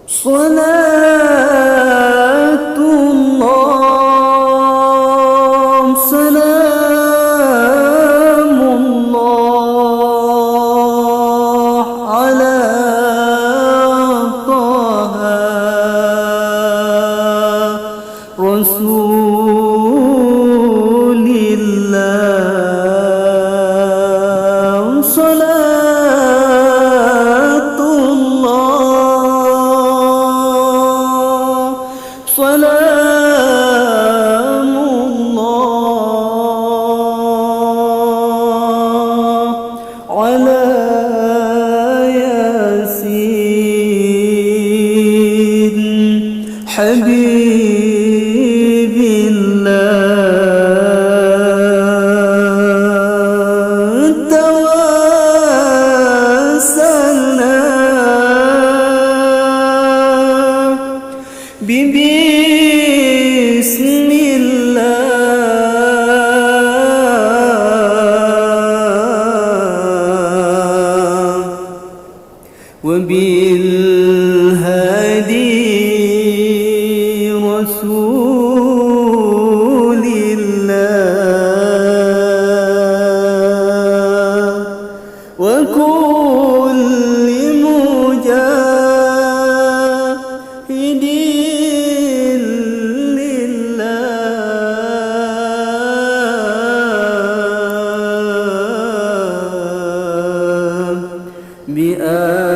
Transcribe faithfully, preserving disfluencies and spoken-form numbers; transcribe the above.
صلاة الله، سلام الله على طه رسول الله، صلاة الله، سلام الله على ياسين حبيب الله. توسلنا ببسم الله وبالهادي رسول الله وكل مجاهد لله بأ